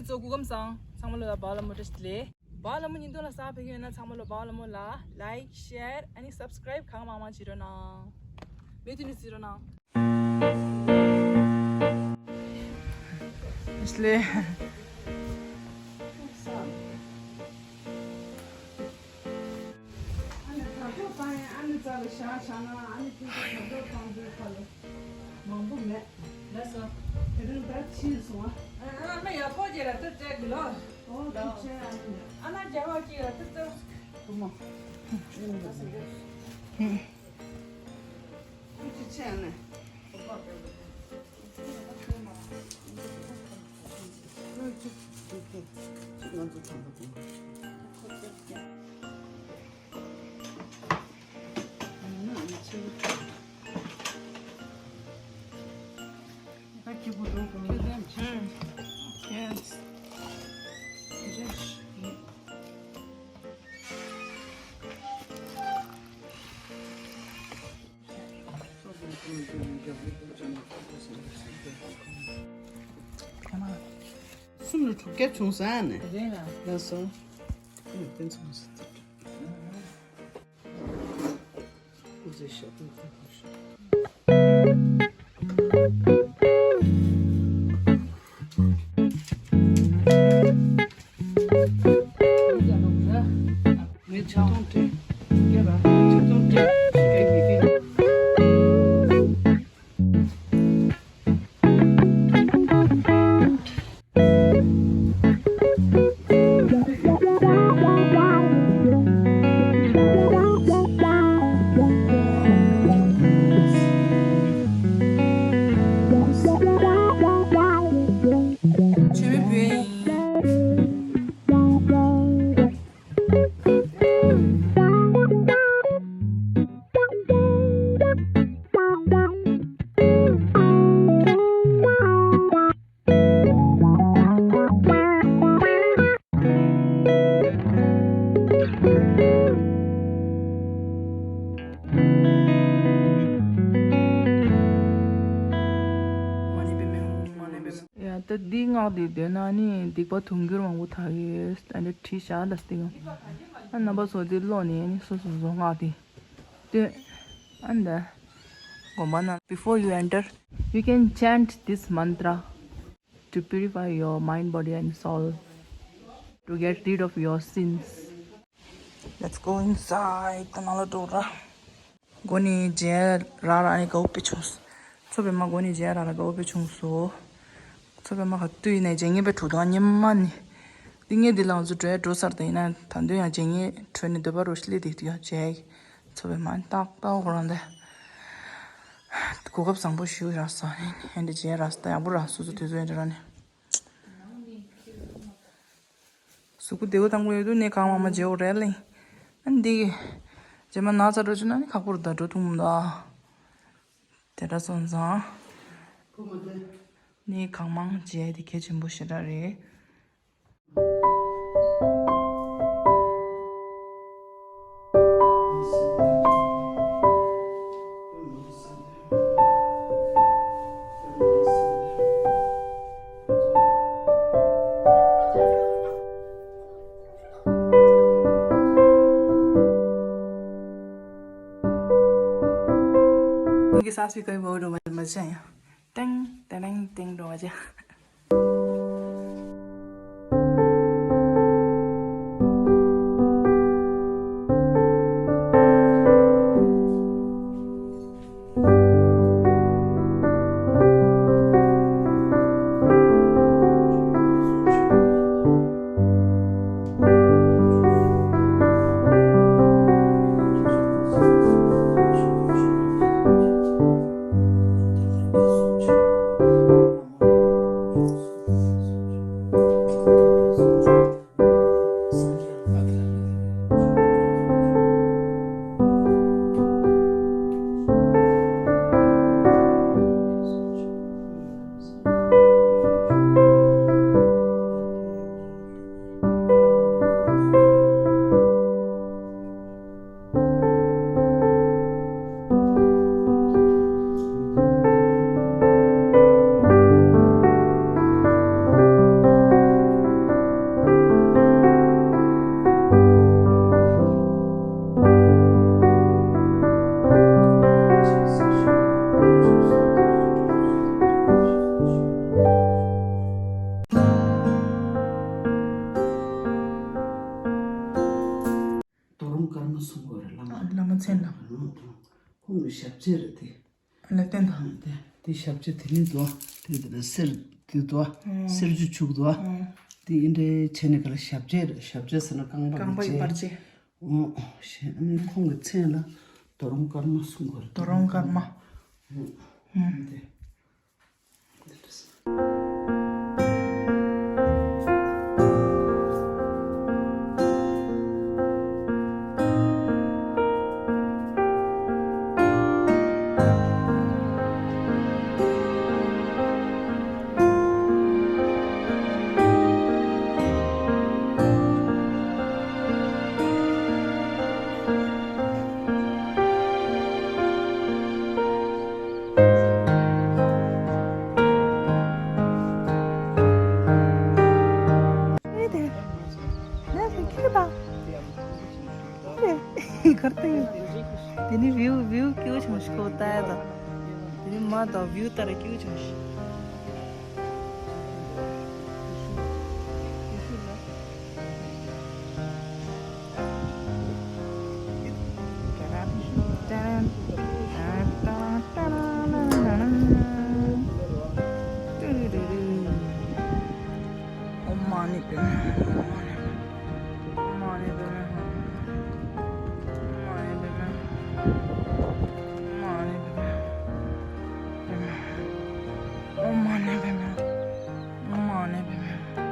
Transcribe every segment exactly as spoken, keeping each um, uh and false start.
གཙོ་སྐུ་ཁམས་བཟང་། ཚང་མ་ལོ་ལ་བག་ལ་མོ་བཀྲ་ཤིས་བདེ་ལེགས། བག་ལ་མོ་ཉིན་ཐོ་ལ་གསར་ཕེབས་ཡོད་ན་ཚང་མ་ལོ་བག་ལ་མོ་ལ་like, share, and subscribe གང་མང་མང་བྱེད་རོགས་གནང་། མེ་དུ་ནི་བཟི་རོགས་གནང་། ཨེ་ཤི་ལི། ཨ་ནི་དྲ་ཐོག་བཏང་ཡས་ཨ་ནི་རྩ་ལ་བཞག་བཞག་ན་ཨ་ནི་ཐུག་གི་དྲ་ཐོག་བཏང་དུས་ཁ་ལོ་མང་པོ་མེད། ལགས་སོ། དེ་རིང་ད་ཕྱིན་སོང་ཨ། ཨ་ཨ་ན་ཡག་པོ་ཅིག་ལ་ཏི་ཏྲེ་གི་ལོ། ཨོ་ཐུགས་རྗེ་ཆེ་ཨ་ནི། ཨ་ན་རྒྱལ་བ་ཅིག་ལ་ཏི་ཏྲེ། ཐུགས་མོ། ཐུགས་རྗེ་ཆེ་ཨ་ནི། Yes. གསུམ་ལ་དྲུག་བརྒྱ་བྱུང་ས་ནས། རེད་ལ། ལགས་སོ། ཡ་ད་འདི་སྔགས་འདི་འདོན་ན་ནི་སྡིག་པ་དུང་འགྱུར་མང་པོ་དག་ཡོད། ཨ་འདི་བྲིས་བཞག་ད་སྟེང་། ཨ་རྣམ་པ་ཚོ་འདི་ཀློག་ནས་ནི་སོ་སོ་སོ་སྔགས་འདི་འདོན། ཨ་འདི་དགོན་པ་ནང་། Before you enter, you can chant this mantra to purify your mind, body and soul, to get rid of your sins. Let's go inside. ད་ནང་ལ་འགྲོ་ར། མགོ་ནི་མཇལ་ར་ར་ནི་དགའ་བོ་དཔེ་བྱུང་། མཚོ་པདྨ་མགོ་ནི་མཇལ་ར་ར་དགའ་བོ་དཔེ་བྱུང་སོ། མཚོ་པདྨ་ག་དུས་ཡིན་ནའི་མཇལ་ངེས་པའི་གྲུ་དང་སྙེ་མ་ནི། འདི་ངས་འདི་ལང་ཚོ་འགྲོའི་འགྲོ་སར་དང་ཡིན་ན་ད་འདོད་ཡང་མཇལ་ངེས་གྲོས་ནི་འདོད་པ་རོ་ཤི་ལེ་དེ་དུས་ཡང་མཇལ། མཚོ་པདྨ་ཏག་ཏག་ཁོ་རང་དེ། གོ་སྐབས་བཟང་པོ་ཞུ་ར་ས་ནི་ཧན་དེ་མཇལ་ར་ས་ད་ཡག་པོ་ར་སོ་སོ་དུས་ཚོད་ཡིན་ར་ནི། གཟུགས་པོ་བདེ་པོ་དང་པོ་ཡོད་དུས་ནས་གང་མང་མང་བརྗེ་འོ་རེད་ལེ། ཨ་འདི་གི་རྗེས་མ་ན་ཚ་འགྲོ་བཅུག་ན་ནི་ཁག་པོ་རུ་ད་འགྲོ་ཐུབ་མི་འདུག་ཨ། དེ་འདྲ་སོང་ཙང་ནི་གང་མང་བརྗེ་དེ་གལ་ཆེན་པོ་ཞེ་དྲག་རེད། ཁྱེད་ཀྱི་ས་སྤི་ཀའི་བོ་རུ་མ་མ་བྱ་ཡ། ཏེང་ཏེ་རེང་ཏེང་འགྲོ་བ་བྱ། དེ་དེ་ཞབས་རྗེས་དེ་ནི་དོ། དེ་དེ་གསེར་དེ་དོ། གསེར་ཆུ་བྱུག་དོ། དེ་ཨིན་དེ་བྱས་ནས་ག་ལ་ཞབས་རྗེས་རེད། ཞབས་རྗེས་ཟེར་ན་རྐང་པ་རྐང་པ་ཡི་བར་ཆད། ཨོ་ཞེས་ཨ་ནི་ཁོང་གི་མཚན་ལ་དོ་རོང་ཀརྨ་གསུང་གི་རེད། དོ་རོང་ཀརྨ། ཨོ་དེ། དེ་ནི་བིའུ་བིའུ་སྐྱིད་པོ་བྱུང་ཤག་ལྟ་ཡ་དང་། དེ་ནི་མ་དང་བིའུ་ལྟར་སྐྱིད་པོ་བྱུང་ཤག་ཨོཾ་མ་ཎི་པདྨེ་ཧཱུྃ། ཨོཾ་མ་ཎི་པདྨེ་ཧཱུྃ། ཨོཾ་མ་ཎི་པདྨེ་ཧཱུྃ། ཨོཾ་མ་ཎི་པདྨེ་ཧཱུྃ། ཨོཾ་མ་ཎི་པདྨེ་ཧཱུྃ། ཨོཾ་མ་ཎི་པདྨེ་ཧཱུྃ།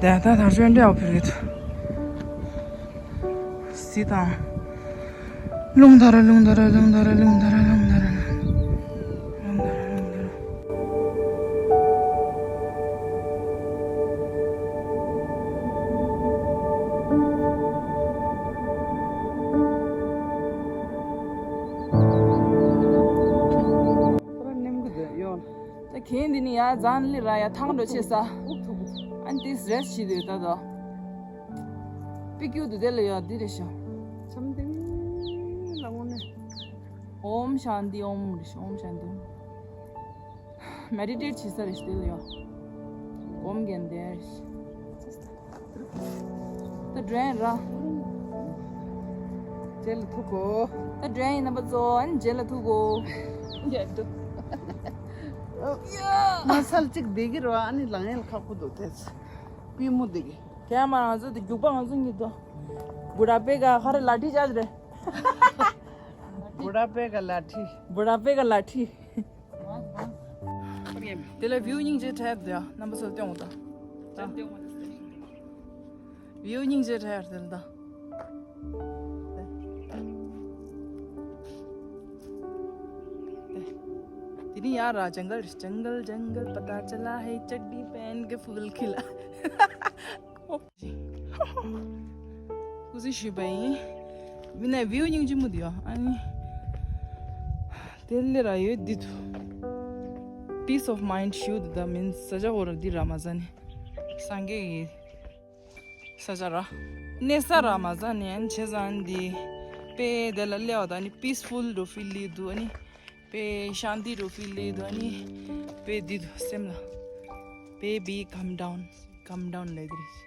ད་ལྟ་དར་ལྕོག་འདྲ་བ་ཕེབས་ཡོད། གཟི་དང་། རླུང་དར་རླུང་དར་རླུང་དར། ད་གན་འདི་ནི་ཡ་ཛན་ལི་ར་ཡ་ཐང་འགྲོ་ཆེ་ས། ཨན་ཏིས་རེས་བྱེད་དུས་ད་དོ། པི་ཀྱུ་དུ་དེ་ལ་ཡ་འདི་རེ་ཤོ། ཆམ་དེ་ལ་ངོ་ནས། ཨོམ་ཤཱན་ཏི་ཨོམ་རེ་ཤོ། ཨོམ་ཤཱན་ཏི་ཨོམ། མེ་ཌི་ཊེཊ་བྱེད་ས་རེ་ཤོ་དེ་ལ་ཡ། ཨོམ་གན་དེ་རེ་ཤོ། ད་ཌེན་ར། རྗེས་ལ་ཐུག་གོ། ད་ཌེན་ཡིན་ན་པ་ཙོ་ཨན་རྗེས་ལ་ཐུག་གོ། ཡ་དུ། ཡ། མ་སལ་གཅིག་བསྡད་ཀྱི་རེད་བ། ཨ་ནི་ལངས་ཡས་ལ་ཁག་པོ་འདུག་དེ་ཚོ། པུས་མོ་བསྡད་ཀྱི། ཀྱེ་མ་ང་ཚོ་དེ་རྒྱུག་པ་ང་ཚོ་གཉིས་དོ། བུ་ཌ་པེ་ག་ཁ་རེ་ལ་ཁྲི་ཅག་རེད། བུ་ཌ་པེ་ག་ལ་ཁྲི། བུ་ཌ་པེ་ག་ལ་ཁྲི། དེ་ལ་བིའུ་སྙིང་རྗེ་འཕྲད་དེ་རྣམ་པ་ཚོ་སྟོན་འོང་ད། བིའུ་སྙིང་རྗེ་འཕྲད་དེ་ལ་ད། དེ་ནི་ཡ་ར་ཇང་གལ་ཇང་གལ་ཇང་གལ་པ་ཏ་ཅ་ལ་ཧེ་ཅག་ཌི་པན་གི་ཕུལ་ཁི་ལ། སྐུ་གཟུགས་ཞུས་པ་ཡིན། མི་ནས་བིའུ་སྙིང་རྗེ་མོ་དེ་ཡོ། ཨ་ནི། དེ་ལས་ར་ཡོད་འདི་དུ། Peace of mind ཞུ་དུ་ད་མིན་ས་ཆ་འོ་ར་འདི་ར་མ་ཟ་ནི། སངས་རྒྱས་ཀྱི་ས་ཆ་ར། གནས་ས་ར་མ་ཟ་ནི་ཨན་ཆེ་ཟ་ཨན་འདི། པེ་དེ་ལ་སླེབས་པ་ད་ནི་པིས་ཕུལ་འགྲོ་ཕིལ་ལི་དུ་ཨ་ནི། པེ་ཤཱན་ཏི་འགྲོ་ཕིལ་ལི་དུ་ཨ་ནི། པེ་འདི་དུ་སེམས་ལ། པེ་བི་come down, come down ལས་འདི་རེད།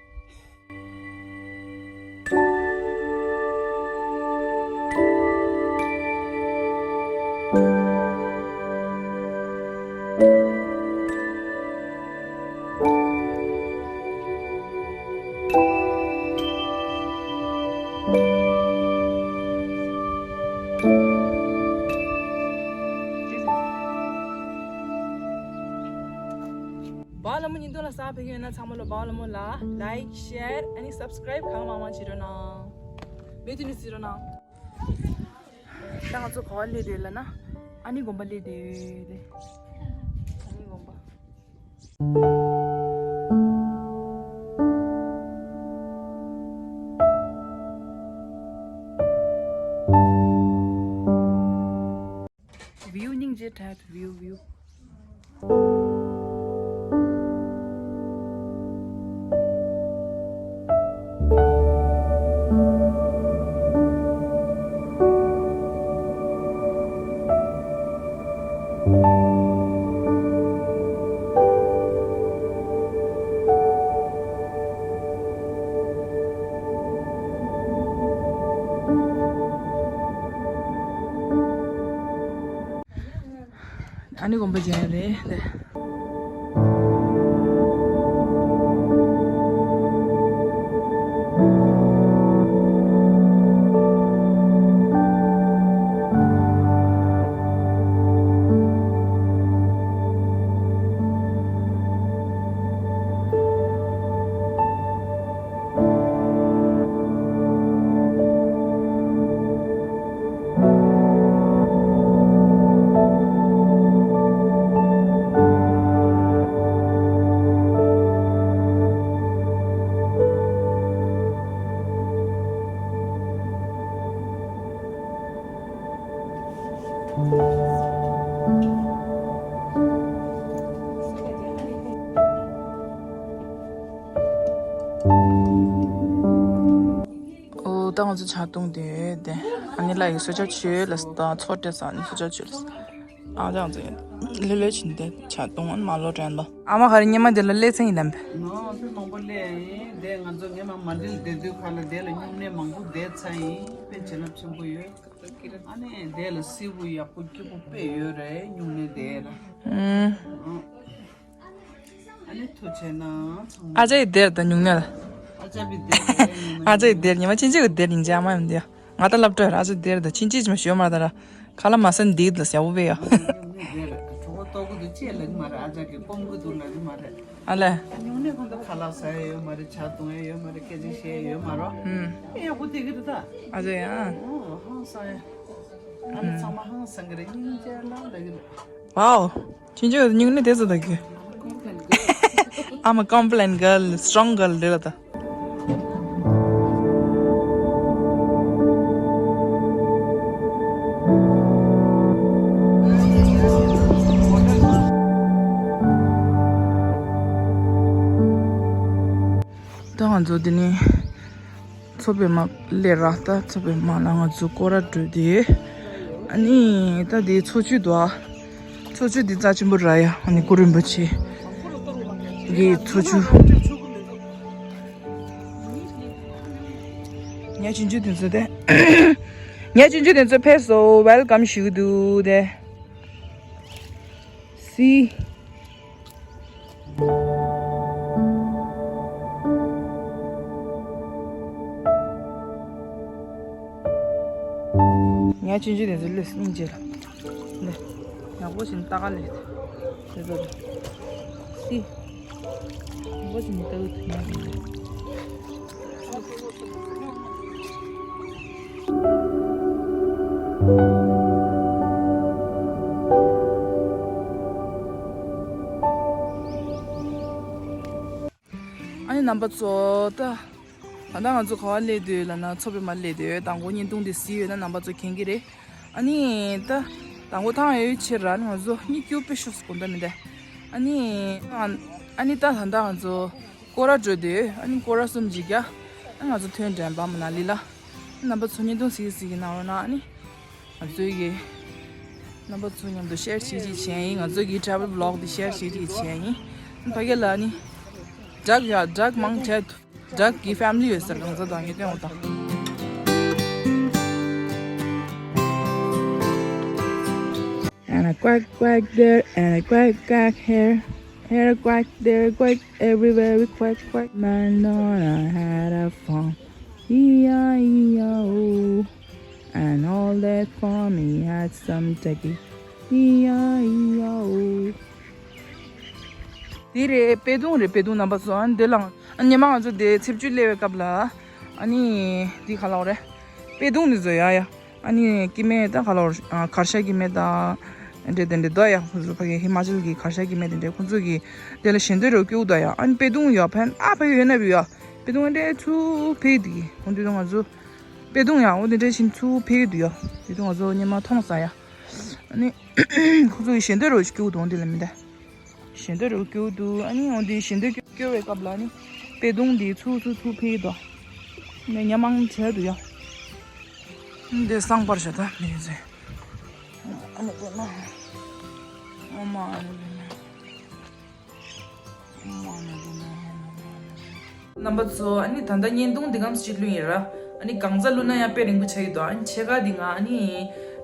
བ་ལ་མོ་ཉིན་ཐོ་ལ་ས་ཕེ་ཡོད་ན་ཚང་མ་ལོ་བ་ལ་མོ་ལ་like, share ཨ་ནི་subscribe གང་མང་མང་བྱེད་རོགས་གནང་། མེ་ཐི་ནི་སི་རོགས་གནང་། ད་ང་ཚོ་ག་བ་སླེབས་རེད་ལ་ན། ཨ་ནི་དགོན་པ་སླེབས་རེད། ཨ་ནི་དགོན་པ། That view, view. ཨ་ནི་དགོན་པ་མཇལ་རེད་དེ། ཨོ། ད་ང་ཚོ་ཇ་བཏུང་དེ་དེ། ཨ་ནི་ལ་ཡི་གསོལ་ཇ་མཆོད་ལ་ད་ཚོ་སྤྲད་ས་ནི་གསོལ་ཇ་མཆོད་ལ། ཨ་ཅག་ཚོ་ལེ་ལེ་ཕྱིན་ཏེ་ཇ་བཏུང་ཨ་ནི་མ་ལོ་དྲན་པ། ཨ་མ་ག་རེ་ཉི་མ་དེ་ལ་སླེབས་ཚར་ཡིན་ནམ། ནོ་ཨ་ཕི་མང་པོ་སླེབས་ཡིན་དེ། ང་ཚོ་ངས་མ་མ་འདྲིལ་བསྡད་དུས་ཁ་ལ་དེ་ལ་སྨྱུང་གནས་མང་པོ་བསྡད་ཚར་ཡིན། དཔེ་བྱིན་རླབས་ཆེན་པོ་ཡོད། ཨ་ནི་དེ་ལ་སེར་པོ་ཡག་པོ་སྐྱིད་པོ་དཔེ་ཡོད་རེད་སྨྱུང་གནས་དེ་ལ། ཨུམ། ཨ་ནི་ཐུགས་ཆེ་ན་ཚང་མ། ཨ་ཅག་ཡི་སྡེར་དང་སྨྱུང་གནས་ལ། ཨ་ཅག་པའི་སྡེར་དང་སྨྱུང་གནས། ཨ་ཅག་ཡི་སྡེར་ཉི་མ་ཕྱིན་ཆད་ཀྱི་སྡེར་ཡིན་ཅེ་ཨ་མ་ཡོང་དེ། ང་ད་སློབ་གྲྭར་ཨ་ཅག་སྡེར་དང་ཕྱིན་ཆད་ཅི་མ་ཞོ་མ་ད་ར། ཁ་ལ་མ་ས་འདིག་ལ་ཟེར་བོ་བས་ཡ། སྡེར་གྲོགས་པོ་ལྟོ་གི་འདུག་ཅེས་ལབ་གི་མ་རེད། ཨ་ཅག་གི་སྐོམ་གི་འདུག་ལབ་གི་མ་རེད། ཨ་ལས། སྨྱུང་གནས་ཁོང་ཚོ་ཁ་ལག་ཟ་ཡ་ཡོད་མ་རེད། ཇ་བཏུང་ཡ་ཡོད་མ་རེད། སྐད་ཆ་བཤད་ཡ་ཡོད་མ་རེད། ཨུམ། ཨེ་ཡག་པོ་བསྡད་ཀྱི་རེད་ད། ཨ་ཅག་ཡ། ཨོ་ཧང་སང་ཡ། ཨ་ནི་ཚང་མ་ཧང་སང་གི་རེད། སྙིང་རྗེ་ལ་ལབ་གི་རེད། ཝའོ། ཁྱེད་ཚོས་སྨྱུང་གནས་དེ་ཚོ་ལྟ་གི། I'm a confident girl, strong girl རེད་ལ་ད། ད་ང་ཚོ་འདི་ནས་མཚོ་པདྨ་སླེབས་ར། ད་མཚོ་པདྨ་ལ་ང་ཚོ་སྐོར་ར་འགྲོ་དེ། ཨ་ནི་ད་དེ་མཚོ་ཆུ་འདུག་ཨ། མཚོ་ཆུ་འདི་རྩ་ཆེན་པོ་ར་ཡ། ཨ་ནི་གུ་རུ་རིན་པོ་ཆེ་གི་མཚོ་ཆུ། ངའི་ཆུང་ཆུང་དེ་ཚོ་དེ། ངའི་ཆུང་ཆུང་དེ་ཚོ་ཕེབས་སོང་། ཝེལ་ཀམ་ཞུ་གི་འདུག་དེ། སི། ངའི་ཆུང་ཆུང་དེ་ཚོ་ལོས་སྙིང་རྗེ་ལ། ལེ། ཡག་པོ་ཞིག་ལྟ་ག་ལེ། དེ་ཚོ་ལེ། སི། ཡག་པོ་ཞིག་ལྟ་གི་འདུག་ཡ། ཨ་ནི་རྣམ་པ་ཚོ་ད། ད་ལྟ་ང་ཚོ་ག་བ་སླེབས་འདུག་ལབ་ན་མཚོ་པདྨ་སླེབས་འདུག་དང་པོ་བརྙན་ཐུང་འདི་གཟིགས་ཡོད་ན་རྣམ་པ་ཚོ་མཁྱེན་གྱི་རེད། ཨ་ནི་ད་དང་པོ་ཐང་ཡོད་ཕྱིར་ར་ང་ཚོ་གཉིད་སྐྱོ་དཔེ་ཤོར་སོང་ད་མི་འདའ། ཨ་ནི་ཨ་ནི་ད་ད་ལྟ་ང་ཚོ་སྐོར་ར་འགྲོ་འདུག་ཨ་ནི་སྐོར་ར་གསུམ་ཅིག་རྒྱག་ཨ་ང་ཚོ་ཐོན་དྲན་པ་མ་ན་ལི་ལ། རྣམ་པ་ཚོ་བརྙན་ཐུང་གཟིགས་གཟིགས་ཀྱི་གནང་རོགས་གནང་ཨ་ནི། ང་ཚོའི་གི་རྣམ་པ་ཚོ་མཉམ་དུ་ཤེར་བྱེད་ཅིག་བྱས་ཡིན། ང་ཚོའི་གི་ཊེ་ཝེལ་བི་ལོག་འདི་ཤེར་བྱེད་ཅིག་བྱས་ཡིན། ཕ་གི་ལ་ནི་ཌག་ཡ་ཌག་མང་ཆེ་ཌག་གི་ཕེ་མི་ལི་ཡོད་ཟེར། གང་ཟག་དང་ངེས་སྟོན་འོ་དང་། And a quack quack there, and a quack quack here, here a quack, there a quack, everywhere we quack quack. My Nora had a farm, E I E I O. And all that farm he had some turkey, E I E I O. དེ་རེད། དཔེ་དུང་རེད། དཔེ་དུང་རྣམ་པ་ཚོ། ཨ་ནི་དེ་ལ་ཨ་ཉི་མ་ང་ཚོ་དེ་ཚེས་བཅུ་སླེབས་པའི་སྐབས་ལ་ཨ་ནི་དེ་ག་ལབ་རེད། དཔེ་དུང་འདི་ཚོ་ཡ་ཡ། ཨ་ནི་སྐྱེ་དམན་ད་ག་ལབ་རེད། གར་ཞ་སྐྱེ་དམན་ད་འདྲེ་དེ་འདྲེ་དོ་ཡ། ཁོ་ཚོ་ཕ་གི་ཧི་མ་ཅལ་གྱི་གར་ཞ་སྐྱེ་དམན་དེ་འདྲེ་ཁོ་ཚོ་གི་དེ་ལ་ཞེ་འདོད་རོ་སྐྱོ་དོ་ཡ། ཨ་ནི་དཔེ་དུང་ཡ་ཕན་ཨ་ཕ་གི་ཡོད་ན་བི་ཡ། དཔེ་དུང་འདྲེ་ཚུར་ཕེབས་དེ་གི་ཁོང་དུས་ང་ཚོ། དཔེ་དུང་ཡང་འོ་དེ་འདྲ་ཕྱིན་ཚུར་ཕེབས་ཀྱི་འདུག་ཡ། དེ་དུང་ང་ཚོ་སྙེ་མ་མཐོང་ས་ཡ། ཨ་ནི་ཁོ་ཚོ་གི་ཞལ་འདོན་རོགས་སྐྱོ་དོང་དེ་ལ་མི་འདའ། ཞལ་འདོན་རོགས་སྐྱོ་དུ་ཨ་ནི་འོང་དེ་ཞལ་འདོན་སྐྱོ་བའི་སྐབས་ལ་ཨ་ནི་དཔེ་དུང་དེ་ཚུ་ཚུ་ཚུ་ཕེ་དོ། ནས་ཉམ་མང་ཆེ་དུ་ཡ། འདི་སང་པར་བྱ་ད་མི་ཟེ། ཨ་ནི་དེ་ན། ཨོ་མ་ཨ་ནི་དེ་ན། རྣམ་པ་ཚོ་ཨ་ནི་ད་ལྟ་བརྙན་ཐུང་འདི་གམ་ཞིག་བླུགས་ཡིན་ར། ཨ་ནི་གང་ཚ་བླུགས་ན་ཡང་དཔེ་རིང་པོ་ཆགས་ཀྱི་འདུག་ཨ་ནི་ཕྱེད་ཀ་འདི་ང་ཨ་ནི་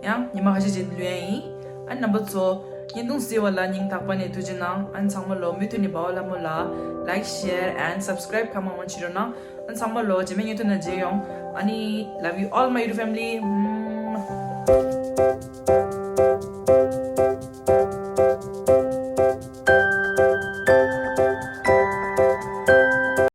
ཡང་ཉི་མ་ཁ་ཤས་རྗེས་བླུགས་ཡ་ཡིན། ཨ་ནི་རྣམ་པ་ཚོ་བརྙན་ཐུང་གཟིགས་པ་ལ་སྙིང་ཐག་པ་ནས་ཐུགས་རྗེ་གནང་། ཨ་ནི་ཚང་མ་ལོ་མུ་མཐུད་ནས་འབའ་བ་ལྷ་མོ་ལ་like share and subscribe གང་མང་མང་བྱེད་རོགས་གནང་། ཨ་ནི་ཚང་མ་ལོ་རྗེས་མའི་བརྙན་ཐུང་ནང་མཇལ་ཡོང་། ཨ་ནི་love you all my YouTube family.